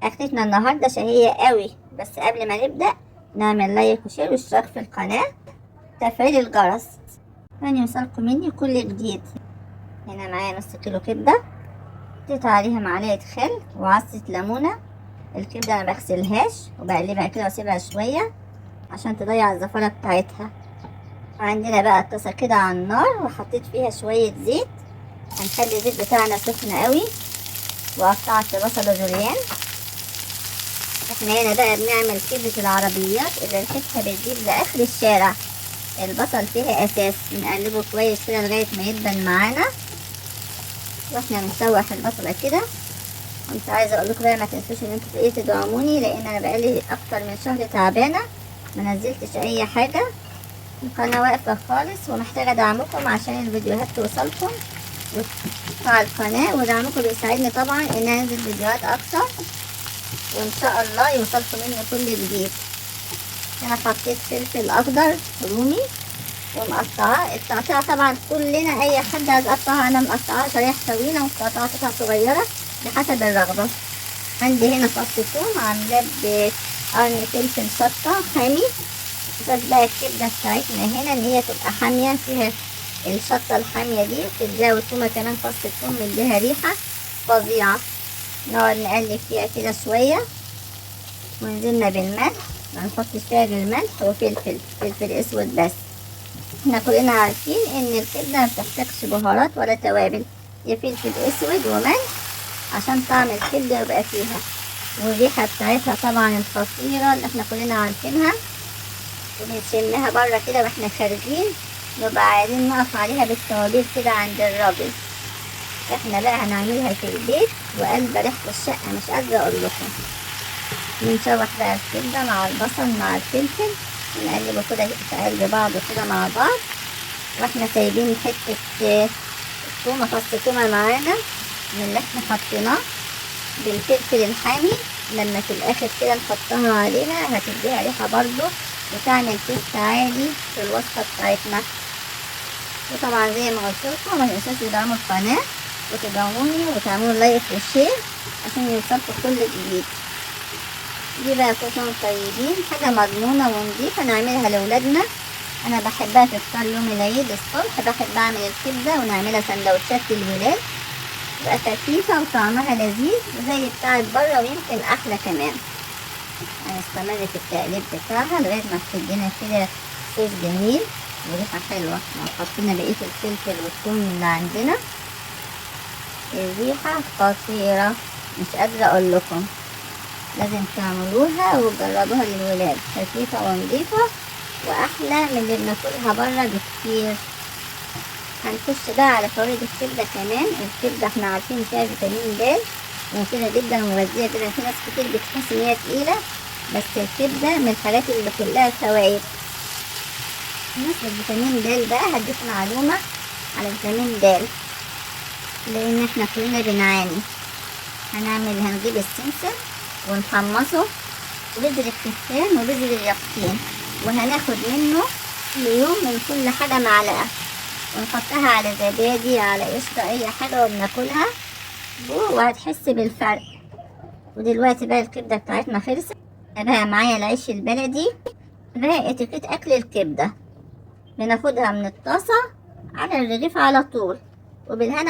اكلتنا النهارده شهية قوي، بس قبل ما نبدا نعمل like و share واشتراك في القناة، تفعيل الجرس عشان يوصلكم مني كل جديد. هنا معايا نص كيلو كبده، حطيت عليها معلقه خل وعصره ليمونه. الكبده ما بغسلهاش وبقلبها كده واسيبها شوية عشان تضيع الزفاره بتاعتها. عندنا بقى الطاسه كده على النار وحطيت فيها شوية زيت، هنخلي الزيت بتاعنا سخن قوي. وقطعت بصله جوليان. احنا هنا بقى بنعمل كبده العربيات اللي ريحتها بتجيب لاخر الشارع، البصل فيها اساس. بنقلبه كويس كده لغاية ما يدبل معانا واحنا بنشوح البصله كده. كنت عايزه اقول لكم بقى ما تنسوش ان انتوا ايه تدعموني، لان انا بقالي اكتر من شهر تعبانة ما نزلتش اي حاجة، القناة واقفة خالص ومحتاجة دعمكم عشان الفيديوهات توصلكم وتطلع القناة، ودعمكم بيساعدني طبعا ان انا انزل فيديوهات اكتر، وان شاء الله يوصلكم مني كل جديد. انا حطيت فلفل اخضر رومي ومقطعاه التقطيعه طبعا كلنا اي حد عايز يقطعها، انا مقطعاها شرايح طويلة ومقطعاها قطع صغيرة بحسب الرغبة. عندي هنا فص ثوم عاملاه بقرن فلفل شطه حامي. بس بقى الكبده بتاعتنا هنا ان هي تبقى حامية، فيها الشطه الحامية دي وتديها، والثومه كمان فص الثوم مديها ريحه فظيعة. نقعد نقلب فيها كده شوية، ونزلنا بالملح، ما نحطش فيها غير ملح وفلفل، فلفل اسود بس. احنا كلنا عارفين ان الكبده ما بتحتاجش بهارات ولا توابل، هي فلفل اسود وملح عشان طعم الكبده يبقى فيها، والريحه بتاعتها طبعا الخطيرة اللي احنا كلنا عارفينها وبنشمها بره كده واحنا خارجين، نبقى عايزين نقف عليها بالتوابير كده عند الراجل. احنا بقى هنعملها في البيت وقلب ريحه الشقة مش قادرة اقول لكم. بنشوح بقى الكبده مع البصل مع الفلفل، ونقلبه كده في قلب بعضه كده مع بعض، واحنا سايبين حتة تومة فص تومة معانا من اللي احنا حطيناه بالفلفل الحامي. لما في الاخر كده نحطها عليها هتديها ريحه برضو وتعمل taste عالي في الوصفة بتاعتنا. وطبعا زي ما قلت لكم ما تنسوش تدعموا القناة وتدعموني وتعملوا like و share عشان يوصلكم كل جديد. دي بقى كل سنة طيبين، حاجة مضمونه ونضيفه نعملها لاولادنا. انا بحبها في فطار يوم العيد الصبح، بحب اعمل الكبده ونعملها سندوتشات للولاد، تبقى خفيفة وطعمها لذيذ زي بتاعه بره ويمكن احلى كمان. هنستمر في التقليب بتاعها لغاية ما تدينا كده صوص جميل وريحه حلوة. لو حطينا بقية الفلفل والثوم اللي عندنا الريحة خطيرة مش قادرة اقول لكم، لازم تعملوها وتجربوها للولاد، خفيفة ونضيفه واحلى من اللي بناكلها بره بكتير. هنخش بقى على فوائد الكبده كمان. الكبده احنا عارفين فيها فيتامين د ومفيدة جدا ومغذيه جدا، في ناس كتير بتحس ان هي تقيلة، بس الكبده من الحاجات اللي كلها فوائد. بالنسبة لفيتامين د بقى هديكم معلومة على فيتامين د، لان احنا كلنا بنعاني. هنجيب السمسم ونحمصه وبذر الكتان وبذر اليقطين، وهناخد منه كل يوم من كل حاجة معلقه، ونحطها على زبادي على قشطه اي حاجة وبناكلها وهتحس بالفرق. ودلوقتي بقى الكبده بتاعتنا خلصت. بقى معايا العيش البلدي، بقى اتيكيت اكل الكبده، بناخدها من الطاسه على الرغيف على طول وبالهنا.